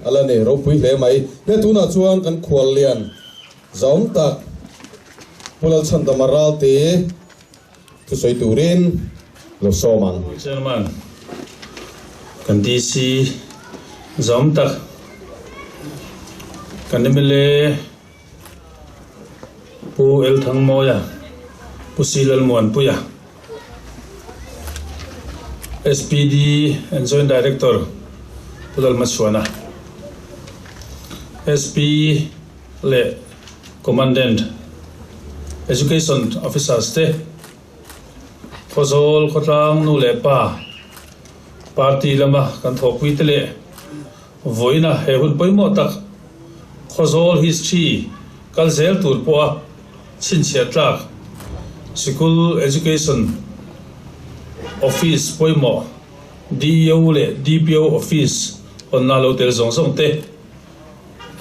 A la nei ropui hle mai. He tunah chuan kan khuallian zaum tak Pu Lalchhandama Ralte thusawi turin lo sawm ang. Chairman, kan DC zaum tak kan mla Pu Elthangmawia, Pu Silalmuanpuia, SPD and Joint Director Pu Lalhmachhuana, SP leh Commandant Education Officers te, Khawzawl khawtlang nu leh pa party lama kan thawhpui te leh vawiina he hun pawimawh tak Khawzawl history kal zel tur pawha chhinchhiah tlak Sikul Education Office pawimawh DEO leh DPO Office hawnna lo tel zawng zawng te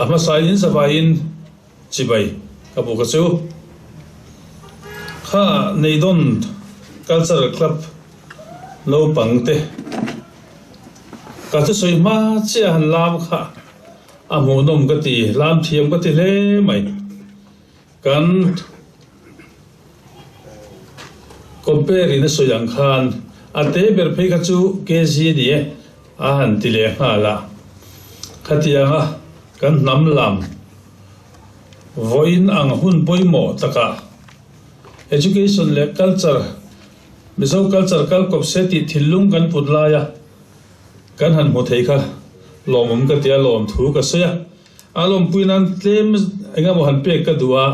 a hmasain in zavaiin chibai ka buk a chu. Kha Neidon Cultural Club naupang te ka thusawi hma chiah han lam kha a hmuhnawm ka ti, lam thiam ka ti hle mai. Kan compare in a sawi ang khan a te ber phei kha chu KG a ni e a han ti leh nghal a. Khatianga kan hnam lam vawiin ang hun pawimawh takah education leh culture, Mizo culture kal kawp se tih thinlung kan put laia kan han hmu thei kha lawmawm ka ti a, lawmthu ka sawi a. A lawmpui nan tlem eng emaw han pek ka duh a,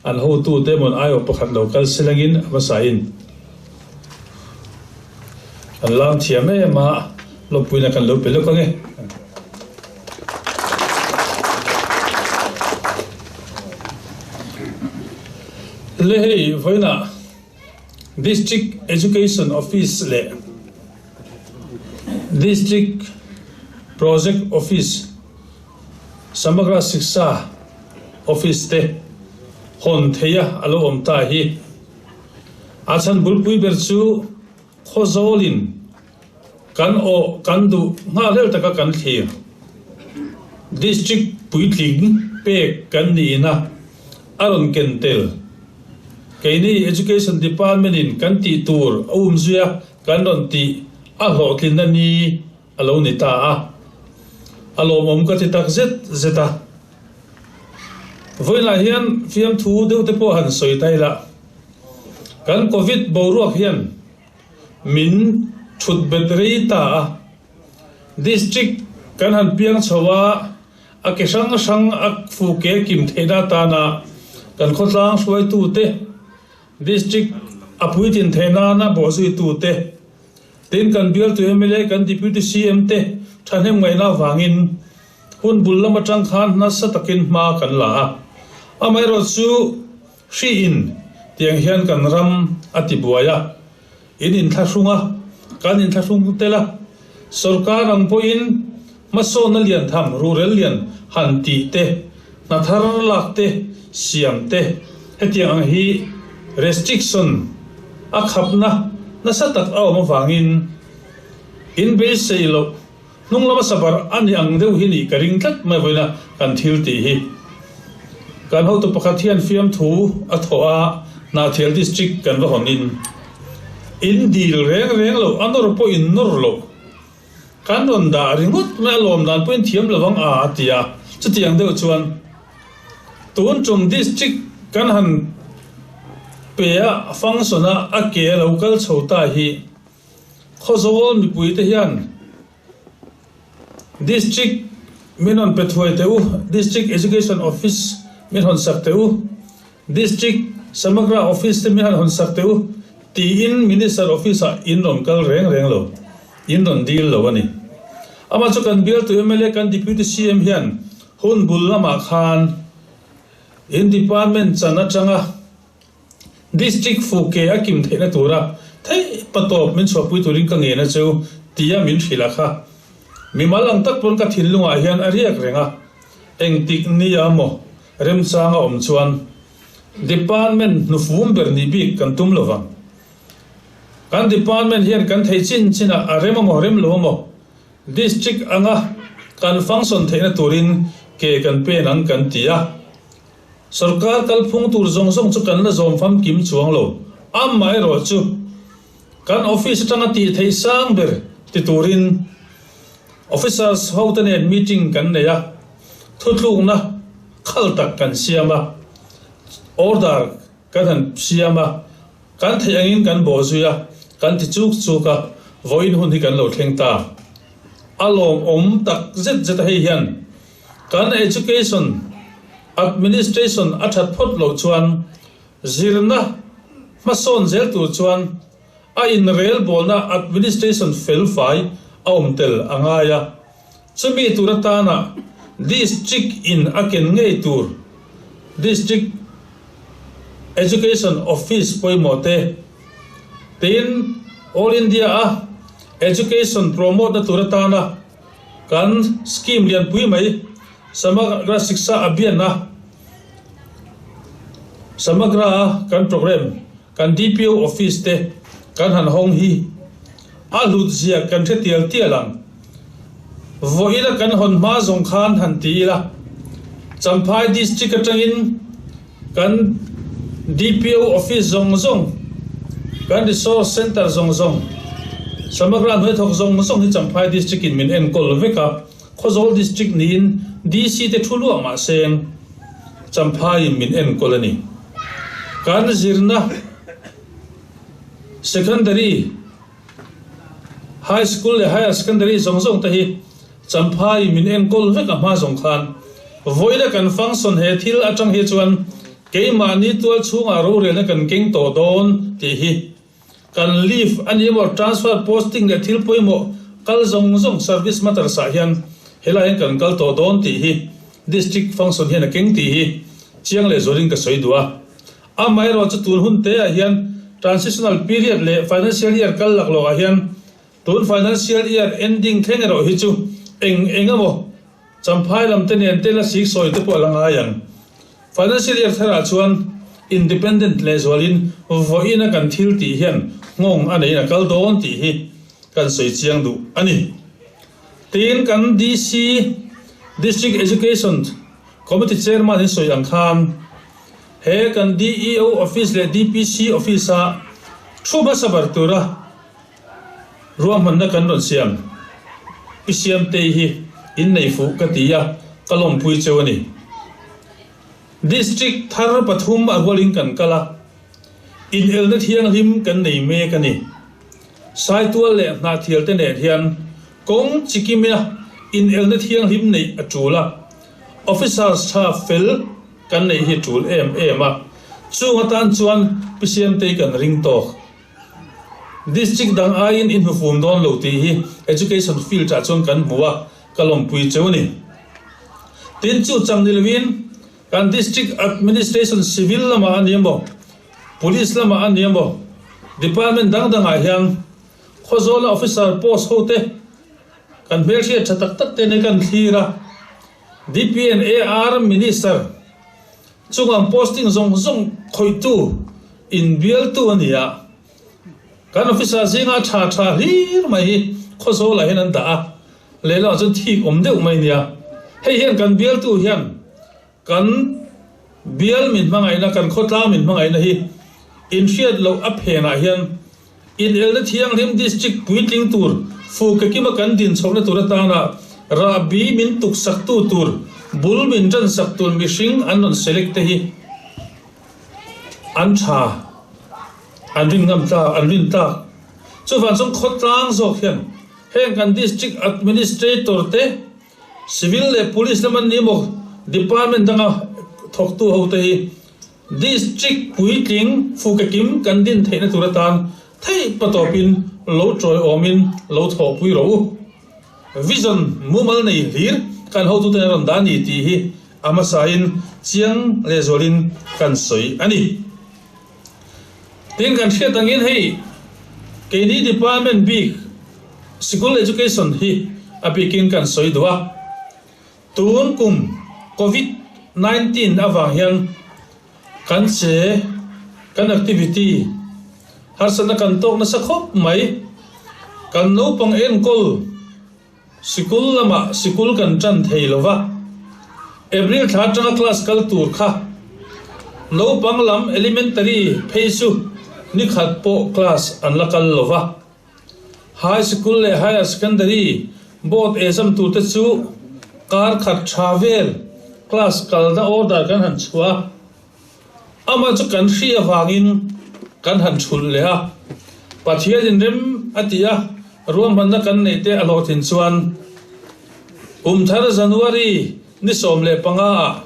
an hotute emaw aiawh pakhat lo kal silangin a hmasain an lam thiam em a, lawmpuina kan lo pe lawk ang e. Le hei vawiinah District Education Office leh District Project Office, Samagra Shiksha Office te hawn theia a lo awm ta hi a chhan bulpui ber chu Khawzawlin kan awh kan duh nghah hlel taka kan thlir District puitling pek kan nihna a rawn ken tel. Keini Education Department in kan tih tur a umzuia kan rawn tih a hlawhtlinna ni a lo ni ta a, a lawmawm ka ti tak zet zet a. Vawiinah hian fiamthu deuh te pawh han sawi ta ila, kan Covid boruak hian min thut bet rei ta a, District kan han piang chho a, a ke hrang hrang a fu ke kim theihna atana kan khawtlang hruaitute, District a puitlin theih nana bawhzuitute, Tin, kan bialtu mla, kan Deputy CM te thahnem ngaihna avangin hun bul lam atang khan nasa takin hma kan la a. Amaherawhchu hri in tiang hian kan ram a ti buai a, in inthlahrung a, kan inthlahrung tel a, sorkar ang pawhin hmasawnna lian tham, ruhrel lian han tih te, hna thar lak te, siam te, hetiang ang hi restriction a khapna nasa tak a awm avangin in beisei loh hnung lama sabar a ni ang deuh hi nih ka ring tlat mai vawiina kan thil tih hi. Kan hotu pakhat hian fiamthu a thawh a, Hnahthial District kan va hawnin in dil reng reng loh, a nawr pawh in nawr loh. Kan rawn dah ringawt mai a lawm dan pawhin thiam lo vang a a ti a, chutiang deuh chuan tun tum district kan han pe a function a a ke a lo kal chho ta hi Khawzawl mipui te hian district min rawn pe thuai teh u, district education office min hawn sak teh u, district Samagra office te min han hawn sak teh u tiin minister office ah in rawn kal reng reng lo. In rawn dil lo a ni. Amah chu kan bialtu mla kan Deputy CM hian hun bul lamah khan in department chan atanga District fu ke a kim theihna tura theih patawp min chhuahpui turin ka ngena chu tia min hrilh a kha. Mimal ang tak pawn ka thinlungah hian a riak reng a, engtik nia maw remchang a awm chuan department hnufum ber nih bik kan tum lovang. Kan department hian kan thei chin chinah a rem amaw rem lo amaw district anga kan function theihna turin ke kan pen ang kan ti a. Sorkar kalphung tur zawng zawng chu kan la zawm famkim chuang lo. Amaherawhchu, kan office atanga tih theih sang ber ti turin officers hote nen meeting kan nei a, thutlukna khal tak kan siam a, order kan han siam a, kan theih angin kan bawhzui a, kan ti chuk chuk a, vawiin hun hi kan lo thleng ta. A lawmawm tak zet zet a hei hian kan education administration a that phawt loh chuan zirna hmasawn zel tur chuan a inrelbawlna administration felfai a awm tel a ngai a. Chumi tur atana District in a ken ngei tur District Education Office pawimawh te, tin All India a Education promote na tur atana kan scheme lianpui mai Samagra Shiksha Abhiyan a Samagra a kan programme kan DPO Office te kan han hawng hi a hlut zia kan hre tial tial ang. Vawiina kan hawn hma zawng khan han ti ila, Champhai District atangin kan DPO Office zawng zawng, kan Resource Centre zawng zawng, Samagra hnuai thawk zawng zawng hi Champhai District in min enkawl vek a, Khawzawl District niin DC te thu luah mah seng Champhai in min enkawl a ni. Kan zirna Secondary. High School leh Higher Secondary zawng zawng te hi Champhai min enkawl vek a hma zawng khan vawiina kan function he thil atang hi chuan keimahni tual chhungah rorelna kan keng tawh dawn tih hi kan leave a ni emaw transfer posting leh thil pawimawh kal zawng zawng service matters ah hian helai hian kan kal tawh dawn tih hi District function hian a keng tih hi chiang leh zualin ka sawi duh a. Amaherawhchu tun hun te ah hian transitional period leh financial year kal laklawh ah hian tun financial year ending thleng erawh hi chu eng eng emaw Champhai lam te nen te la sik sawi te pawh a la ngai ang. Financial year thar ah chuan independent lehzualin vawiin a kan thil tih hian nghawng a neiin a kal dawn tih hi kan sawi chiang duh a ni. Tin kan DC, District Education Committee Chairman in sawi ang khan, He kan DEO Office leh DPC Office-a thu hmasa ber tura ruahmanna kan rawn siam i siamtei hi innei fuh ka ti a, ka lawmpui cheu a ni. District thar pathum a rualin kan kal a, inelna thianghlim kan nei mek a ni. Saitual leh Hnahthial te nen hian kawng chikimia inelna thianghlim neih a tul a, Officers tha fel kan neih hi tul em em a, chung atan chuan Pi Siamtei kan ring tawk. District dang aiin i hnufum dawn lo tih hi Education field ah chuan kan hmu a, ka lawmpui cheu a ni. Tin chu chang ni loin kan District Administration Civil lamah a ni emaw, Police lamah a ni emaw, Department dang dangah hian Khawzawla Officer post ho te kan hmelhriat tha tak tak te nei kan thlir a, DPNAR Minister chungang posting zawng zawng khawihtu inbialtu a ni a, kan officer zinga tha tha hlir mai hi Khawzawlah hian an dah a, lehlamah chuan thik awm deuh mai nia. Hei hian kan bialtu hian Kan bial min hmangaihna, kan khawtlang min hmangaihna hi inhriat loh a phenah hian inelna thianghlim district puitling tur Fukekima kan din chhohna tur atana rahbi min tuksaktu tur bul min tansak tur mihring an rawn select te hi an tha, an rin ngam tlak, an rin tlak. Chuvang chuan khawtlang zawk hian heng kan district administrator te, Civil leh Police lam an ni maw? Department danga thawktu hote hi District puitling fukekim kan din theihna tur atan theih patawpin lo tawiawmin lo thawhpui rawh u. Vision mumal nei hlir kan hotuten a rawn dah a ni tih hi a hmasain chiang lehzualin kan sawi a ni. Tin kan hriat angin hei keini department bik sikul education hi a bikin kan sawi duh a, tun kum covid 19 avang hian kan che kan activity harsatna kan tawk nasa khawp mai, kan naupang enkawl. Sikul lamah sikul kan tan thei lo va, April thla atanga class kal tur kha naupang lam elementary phei chu ni khat pawh class an la kal lo va. High Sikul leh Higher Secondary board exam tur te chu kar khat tha vel class kalna order kan han chhuah a. Amah chu kan hri avangin kan han thulh leh a, Pathian in rem a ti a, ruahmanna kan neih te a hlawhtlin chuan kum thar January ni 15 ah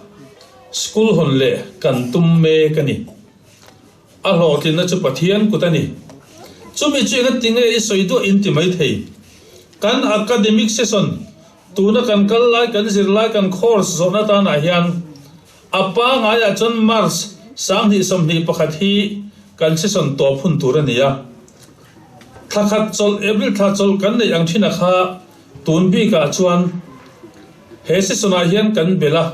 school hawn leh kan tum mek a ni. A hlawhtlinna chu Pathian kut a ni. Chumi chu engati nge i sawi duah in ti mai thei. Kan academic session tuna kan kal lai kan zir lai kan course zawhna tanah hian A pangaiah chuan March 2021 hi kan season tawp hun tur a ni a. Thla khat chawlh, April thla chawlh kan neih ang thin a kha tun bikah chuan he season ah hian kan belh a.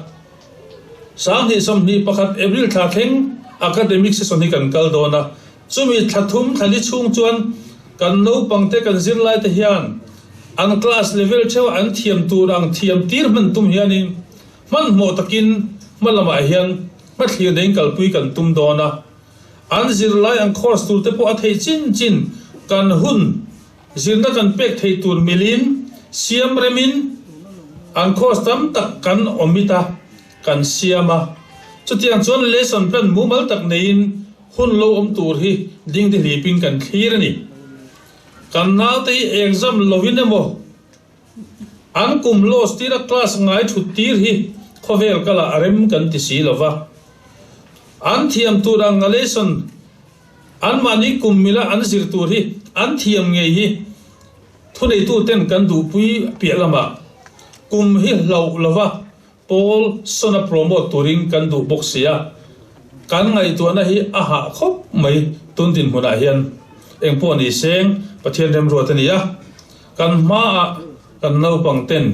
2021 April thla thleng academic season hi kan kal dawn a. Chumi thla thum thla li chhung chuan kan naupangte kan zirlaite hian an class level theuh an thiam tur ang thiam tir hman tum hianin Hmanhmawh takin hma lamah hian hmathlir neiin kalpui kan tum dawn a, an zirlai an course tur te pawh a theih chin chin kan hun zirna kan pek theih tur milin siam remin an course tam tak kan omit a, kan siam a. Chutiang chuan lesson plan mumal tak neiin hun lo awm tur hi dingdi hlipin kan thlir a ni. Kan naute hi exam lovin emaw An kum loss tira class ngai thut tir hi khawvel kala a rem kan ti si lo va. An thiam tur ang a lesson anmahni kum mila an zir tur hi an thiam ngei hi thuneitu ten kan duhpui piah lamah kum hi hlauh lo va Pawl sawn a promote turin kan duh bawk si a, kan ngaihtuahna hi a hah khawp mai tun dinhmunah hian. Engpawh ni seng Pathian remruat a ni a, kan hmaah kan naupang ten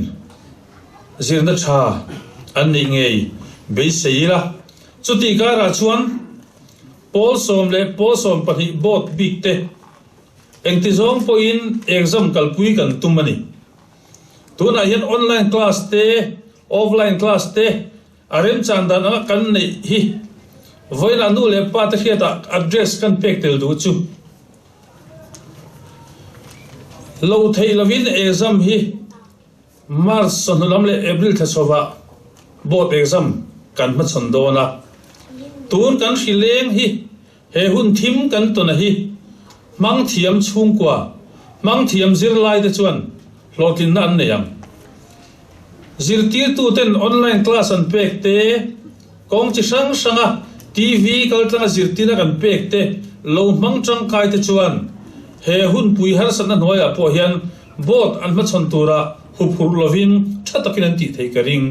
zirna tha an neih ngei beisei ila. Chutih karah chuan pawl sawm leh pawl 12 board bik te engti zawng pawhin exam kalpui kan tum a ni. Tunah hian online class te, offline class te a remchan dan anga kan neih hi vawiinah nu leh pa te hriatah address kan pek tel duh chu. Lo theih lovin exam hi March chawhnu lam leh April thla chhovah board exam kan hmachhawn dawn a. Tun kan hri leng hi He hun thim kan tawna hi hmang thiam chhungkua, hmang thiam zirlaite chuan hlawhtlinna an nei ang. Zirtirtuten online class an pek te, kawng chi hrang hranga TV kaltlanga zirtirna kan pek te lo hmang tangkai te chuan he hunpui harsatna hnuaiah pawh hian board an hmachhawn tura huphurh lovin tha takin an tih theih ka ring.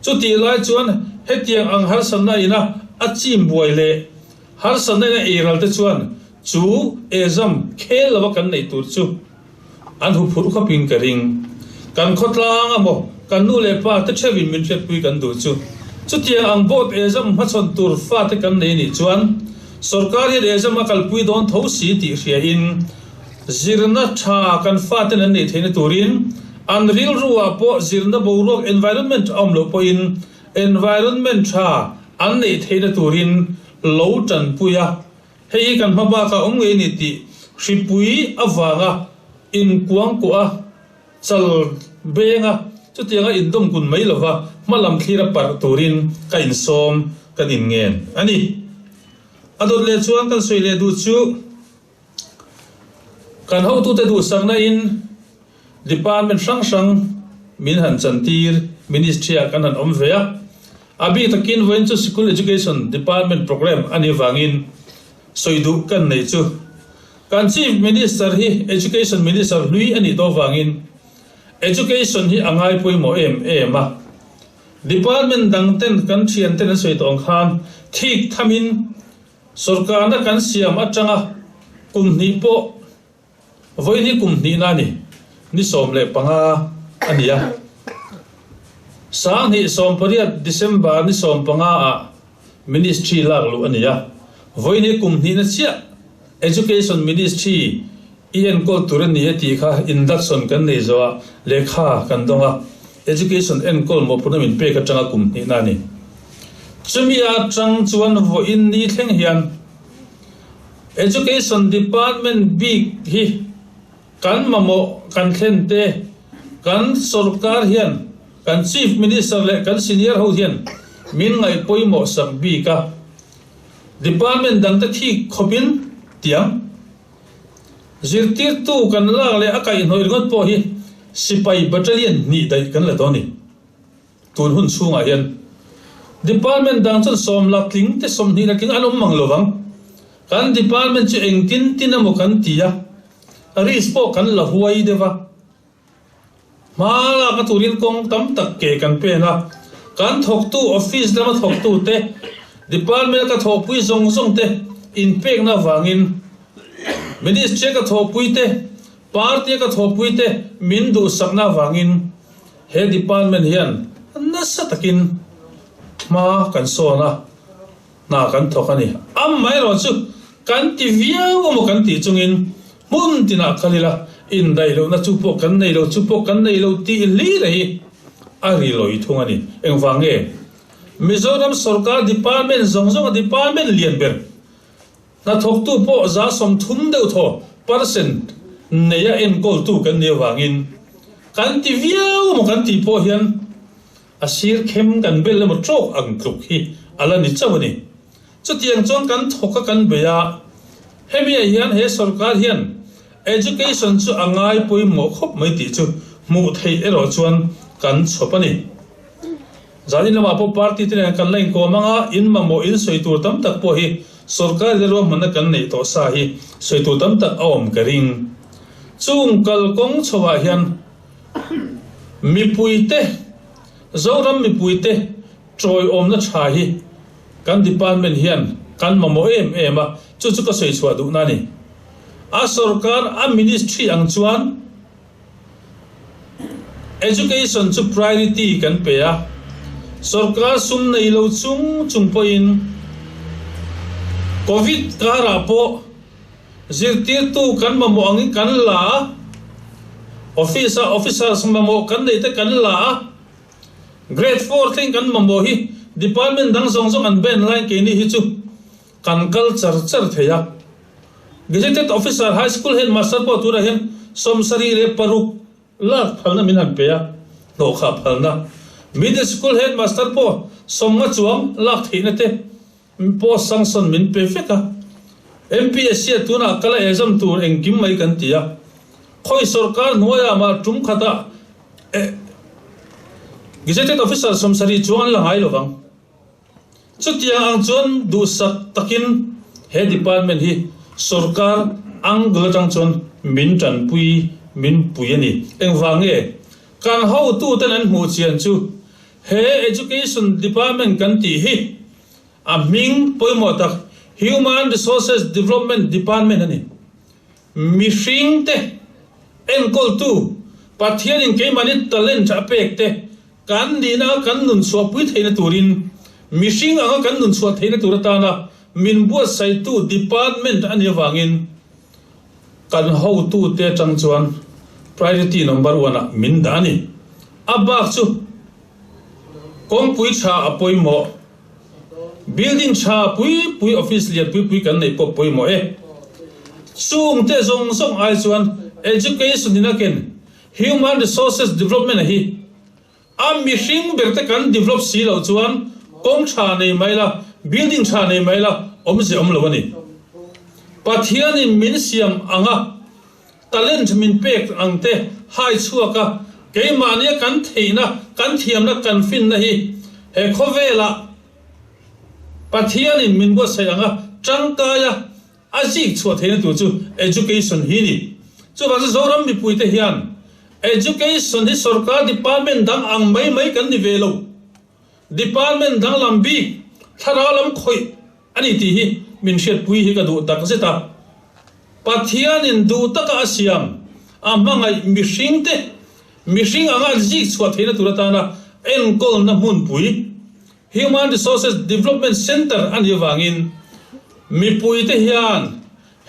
Chutih lai chuan hetiang ang harsatna ina a chim buai leh Harsatna ina eiral te chuan chu exam khel lova kan neih tur chu an huphurh khawpin ka ring. Kan khawtlang a maw kan nu leh pa te theuhin min hriatpui kan duh chu. Chutiang ang board exam hmachhawn tur fate kan nei nih chuan sorkar hian exam a kalpui dawn tho si tih hria in zirna tha kan faten an neih theihna turin an rilru ah pawh zirna boruak environment a awm loh pawhin environment tha an neih theihna turin lo tanpui a, hei hi kan hma bakah awm ngei a ni tih hripui avanga inkuangkuah a, chal beng a, chutianga indawm kun mai lova hma lam thlir a parh turin ka insawm kan inngen a ni. A dawt leh chuan kan sawi leh duh chu kan hotute duhsakna in Department hrang hrang min han chantir, Ministry ah kan han awm ve a. A bik takin vawiin chu Sikul Education Department Programme a nih vangin sawi duh kan neih chu kan Chief Minister hi Education Minister hlui a nih tawh vangin Education hi a ngai pawimawh em em a. Department dang ten kan thian ten an sawi tawh ang khan thik thamin sawrkarna kan siam atanga kum hnih pawh Vawiin hi kum hnihna a ni, ni 15 a ni a. 2018 December ni 15 ah Ministry lak luh a ni a. Vawiin hi kum hnihna chiah Education Ministry. I enkawl tur a ni e tih kha induction kan nei zawh ah lehkha kan dawng a, education enkawl mawhphurhna min pek atanga kum hnihna a ni. Chumi atang chuan vawiin ni thleng hian Education Department bik hi kan mamawh kan thlen te, kan sorkar hian kan Chief Minister leh kan senior ho hian min ngaih pawimawh sak bik a, Department dangte thik khawpin tiang. Zirtirtu kan lak leh a kaihhnawih ringawt pawh hi sipai battalion hnih daih kan la dawn a ni. Tun hun chhungah hian department dang chuan sawm la tling te 20 la tling an awm mang lo vang. Kan department chu engtin tin emaw kan ti a, risk pawh kan la huai deuh a. Hma lak a turin kawng tam tak ke kan pen a, kan thawktu office lama thawktute, department a ka thawhpui zawng zawng te inpekna avangin Ministry a ka thawhpui te, party a ka thawhpui te min duhsakna avangin he department hian nasa takin hma kan sawn a. Hna kan thawk a ni. Amaherawh chu kan ti viau emaw kan tih chungin hmun tinah kal ila indaih lohna chu pawh kan nei lo, chu pawh kan nei lo tih hlir hi a ri lawi thung a ni. Engvang nge? Mizoram sorkar department zawng zawnga department lian ber hnathawktu pawh 30% deuh thaw percent neia enkawltu kan nih avangin kan ti viau emaw kan tih pawh hian A sir khem kan bel emaw tawk ang tluk hi a la ni chauh a ni. Chutiang chuan kan thawk a kan bei a, hemi ah hian he sorkar hian education chu a ngai pawimawh khawp mai tih chu hmuh theih erawh chuan kan chhawp a ni. Zanin lamah pawh party te nen kan la inkawm ang a, in mamawh in sawi tur tam tak pawh hi sorkar in a ruahmanna kan neih tawh sa hi sawi tur tam tak a awm ka ring. Chung kalkawng chho ah hian Mipuite, Zoram mipuite tawiawmna tha hi kan department hian kan mamawh em em a, chu chu ka sawi chhuah duhna a ni. A sorkar, a ministry ang chuan education chu priority kan pe a, sorkar sum nei lo chung chung pawhin Covid karah pawh Zirtirtu kan mamawh angin kan la a, office a officers mamawh kan neih te kan la a, grade four thleng kan mamawh hi department dang zawng zawng an ban laiin keini hi chu kan kal char char thei a. Gazetted officer high school headmaster pawh tunah hian 76 lak phalna min han pe a, hlawhkhah phalna. Middle school headmaster pawh 50 chuang lak theihna te Post sanction min pe vek a, MPSC ah tunah kal a exam tur engkim mai kan ti a, khawi sorkar hnuaiah mah tum khatah Gazetted Officer 70 chuang an la ngai lovang. Chutiang ang chuan duhsak takin he department hi sorkar angle atang chuan min tanpui min pui a ni. Engvang nge kan hotuten an hmuh chian chu He Education Department kan tih hi a hming pawimawh tak Human Resources Development Department a ni. Mihring te enkawltu, Pathianin keimahni talent a pek te kan nihna anga kan nun chhuahpui theihna turin, mihring anga kan nun chhuah theihna tur atana min buatsaihtu department a nih avangin kan hotute atang chuan priority number one ah min dah a ni. A bak chu kawngpui tha a pawimawh, building tha pui pui office lian pui pui kan neih pawh pawimawh e. Chungte zawng zawng ai chuan education in a ken human resources development a hi a mihring ber te kan develop si loh chuan kawng tha nei mai la, building tha nei mai la awmze awm lo a ni. Pathianin min siam ang a. Talent min pek ang te hai chhuak a, keimahnia kan theihna, kan thiamna, kan finna hi he khawvelah Pathianin min buatsaih ang a, tangkai a, a zik chhuah theihna tur chu education hi ni. Chuvang chu Zoram mipuite hian education hi sorkar department dang ang mai mai kan ni ve lo. Department danglam bik thlarau lam khawih a ni tih hi min hriatpui hi ka duh tak zet a. Pathianin duh taka a siam a hmangaih mihringte mihring anga an zik chhuah theihna tur atana enkawlna hmunpui, Human Resources Development Centre, a nih avangin mipuite hian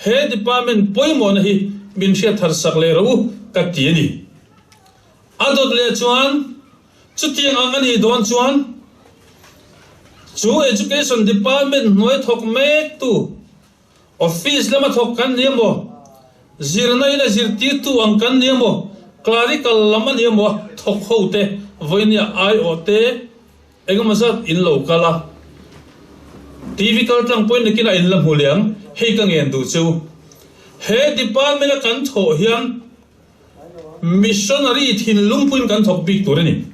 he department pawimawhna hi min hriat thar sak leh rawh u ka ti a ni. A dawt leh chuan chutiang ang a nih dawn chuan chu Education Department hnuai thawk mek tu Office lama thawk kan ni emaw, zirna in a zirtirtu ang kan ni emaw, clerical lam a ni emaw thawk ho te vawinia aiawh te engemaw zat in lo kal a, TV kal tlang pawhin nakinah in la hmu leh ang, hei ka ngen duh chu. He department a kan thawh hian Missionary thinlung puiin kan thawk bik tur a ni.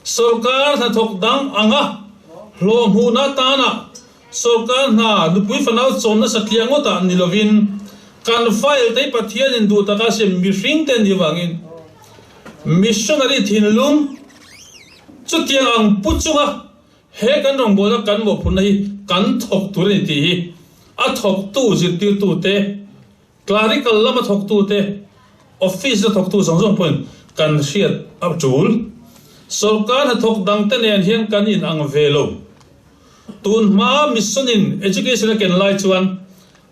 Sorkar hnathawk dang anga hlawh hmuhna atana sorkar hna nupui fanau chawm nasa tliah ngawtah ni lovin kan file te hi Pathianin duh taka siam mihring te an nih avangin missionary thinlung chutiang ang pu chunga he kan rawngbawlna kan mawhphurhna hi kan thawk tur a ni tih hi a thawktu zirtirtute Clerical lama thawktute, office-a thawktu zawng zawng pawhin kan hriat a tul. Sawrkar hnathawk dangte nen hian kan inang ve lo. Tun hma mission-in education a ken lai chuan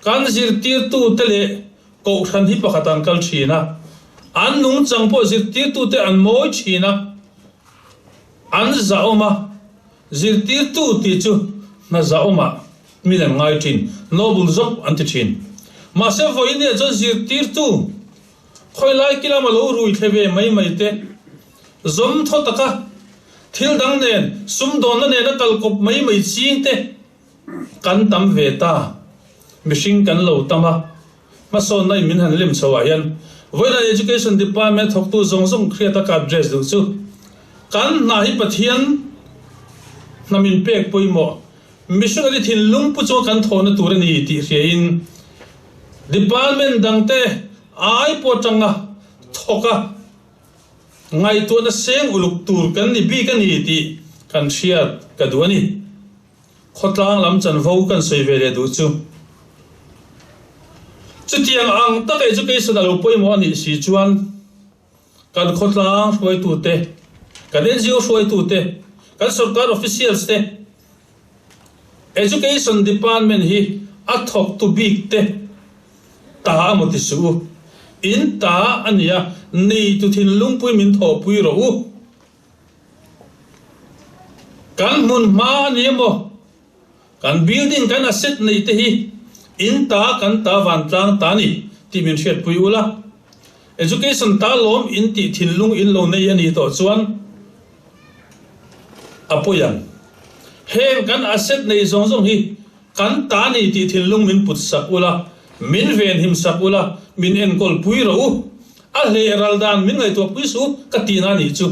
kan zirtirtute leh kohhran hi pakhat an kal thin a, an nungchang pawh zirtirtute an mawi thin a, an zahawm a. Zirtirtu tih chu hna zahawmah min an ngai thin, noble job an ti thin. Mahse vawiin chuan zirtirtu khawilai kilama lo rui thle ve mai mai te, zawm thaw taka thil dang nen sumdawnna nena kal kawp mai mai ching te kan tam ve ta. Mihring kan lo tam a, Hmasawnna in min han lem chho ah hian vawiin Education Department thawktu zawng zawng hriata ka address duh chu kan hna hi Pathian hna min pek pawimawh missionary thinlung pu chunga kan thawhna tur a ni tih hria in Department dangte ai pawh atanga thawk a ngaihtuahna seng uluk tur kan ni bik a ni tih kan hriat ka duh a ni. Khawtlang lam chanvo kan sawi ve leh duh chu. Chutiang ang tak education a lo pawimawh a nih si chuan kan khawtlang hruaitute, kan NGO hruaitute, kan sorkar officials te education department hi a thawktu bik te ta emaw ti suh u. In ta a nia, neitu thinlungpui min thawhpui rawh u. Kan hmun hma a ni emaw, kan building kan asset neih te hi in ta kan ta vantlang ta ni tih min hriatpui ula, education ta lawm in tih thinlung in lo nei a nih tawh chuan a pawi ang. Heng kan asset neih zawng zawng hi kan ta ni tih thinlung min put sak ula, min venhim sak ula, min enkawl pui rawh u. A hleh ral dan min ngaihtuah pui suh ka tihna nih chu.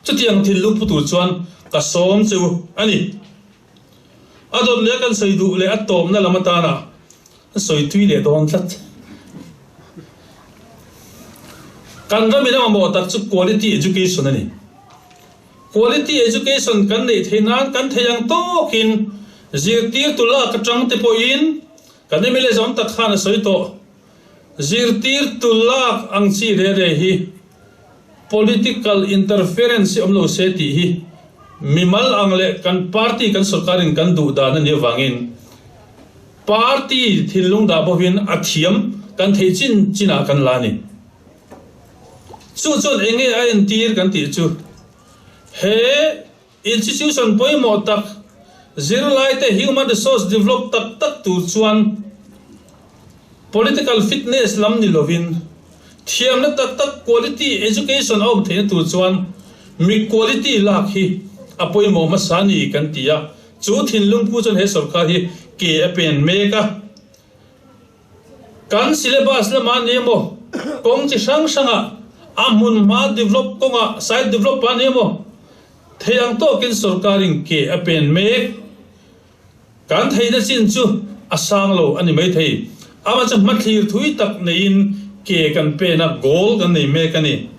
Chutiang thinlung pu tur chuan ka sawm che u a ni. A dawt leh kan sawi duh leh a tawpna lam atana sawi tui leh dawn tlat. Kan ramin a mamawh tak chu quality education a ni. Quality education kan neih theih nan kan thei ang tawkin zirtirtu lak atang te pawhin kan mla zawm tak khan a sawi tawh. Zirtirtu lak ang chi re re hi political interference hi awm lo se tih hi mimal ang leh kan party kan sorkarin kan duh dan a nih avangin party thinlung dah bawhin a thiam kan theih chin chinah kan la a ni. Chu chuan eng nge a entir kan tih chu he Institution pawimawh tak, zirlaite human resource develop tak tak tur chuan political fitness lam ni lovin thiamna tak tak quality education a awm theihna tur chuan mi quality lak hi a pawimawh hmasa a ni kan ti a, chu thinlung pu chuan he sorkar hi ke a pen mek a. Kan syllabus lamah ni emaw, kawng chi hrang hrangah a hmunhma develop kawngah site develop ah ni emaw, thei ang tawkin sorkarin ke a pen mek. Kan theihna chin chu a sang lo a ni maithei. Amah chu hmathlir thui tak neiin ke kan pen a, goal kan nei mek a ni.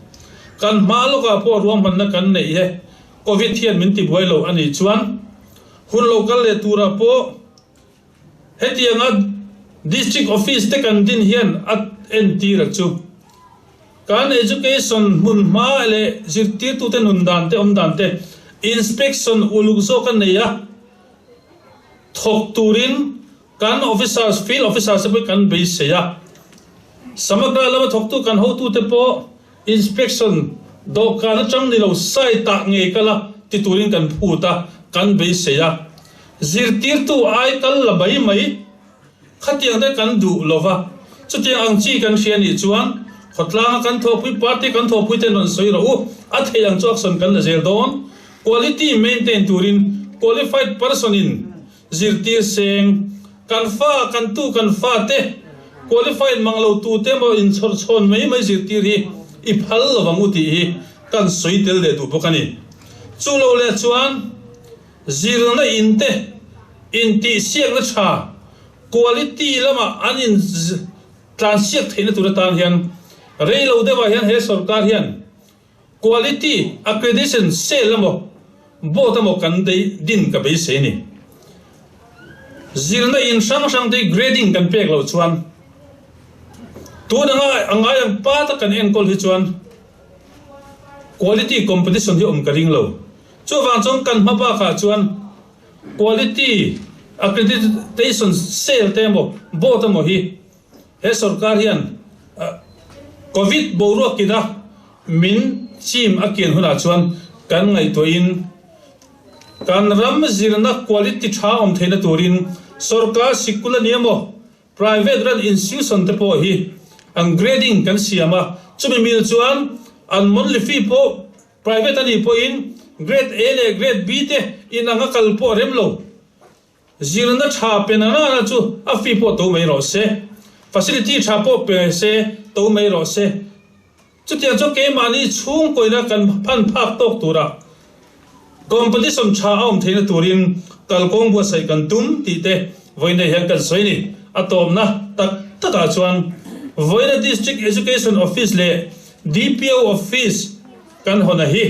Kan hma lawkah pawh ruahmanna kan neih he Covid hian min tibuai lo a nih chuan hun lo kal leh turah pawh Hetianga District Office te kan din hian a entir a chu. Kan Education hmun hma leh zirtirtute nun dan te awm dan te inspection uluk zawk a nei a, thawk turin kan officers, field officers te pawh kan beisei a. Samagra lama thawktu kan hotute pawh inspection dawhkan atang ni lo site ah ngei kal a ti turin kan phut a, kan beisei a. Zirtirtu ai kal la mai mai khatiang te kan duh lo va, chutiang ang chi kan hria nih chuan khawtlanga kan thawhpui party kan thawhpui ten rawn sawi rawh u, a theih ang chu action kan la zel dawn. Quality maintain turin qualified person in Zirtir seng, Kan fa, kan tu, kan fate qualified mang lo tute emaw inchhawr chhawn mai mai zirtir hi i phal lo vang u tih hi kan sawi tel leh duh bawk a ni. Chu lo leh chuan zirna in te intihsiakna tha quality lamah an in tlansiak theihna tur atan hian rei lo deuhah hian he sorkar hian Quality Accreditation Cell emaw Board emaw kan din ka beisei a ni. Zirna in hrang hrang te grading kan pek loh chuan tun anga a ngai ang pa tak kan enkawl hi chuan quality competition hi awm ka ring lo. Chuvang chuan kan hma bakah chuan Quality Accreditation Cell te emaw Board emaw hi He sorkar hian Covid boruak kina min chim a kian hunah chuan kan ngaihtuahin kan ram zirna quality tha awm theihna turin sorkar sikul a ni emaw private run institution te pawh hi an grading kan siam a, chumi mil chuan an monthly fee pawh private a nih pawhin grade A leh grade B te inang a kal pawh a rem lo. Zirna tha pe na nana chu a fee pawh to mai rawh se. Facility tha pawh pe se to mai rawh se. Chutiang chu keimahni chhungkawina kan phan phak tawk tura competition tha a awm theihna turin kalkawng buatsaih kan tum tih te vawiin hian kan sawi a ni. A tawpna tak takah chuan vawiina District Education Office leh DPO Office kan hawn a hi.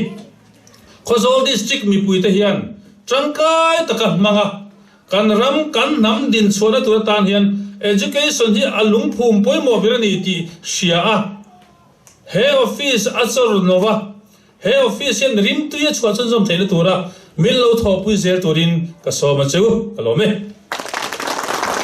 Khawzawl District mipuite hian tangkai taka hmanga kan ram kan hnam dinchhuahna tur atan hian education hi a lungphum pawimawh ber a ni tih hria a, he office a chawr lova he office hian rimtui a chhuah chhunzawm theihna tura min lo thawhpui zel turin ka sawm a che u, ka lawm e.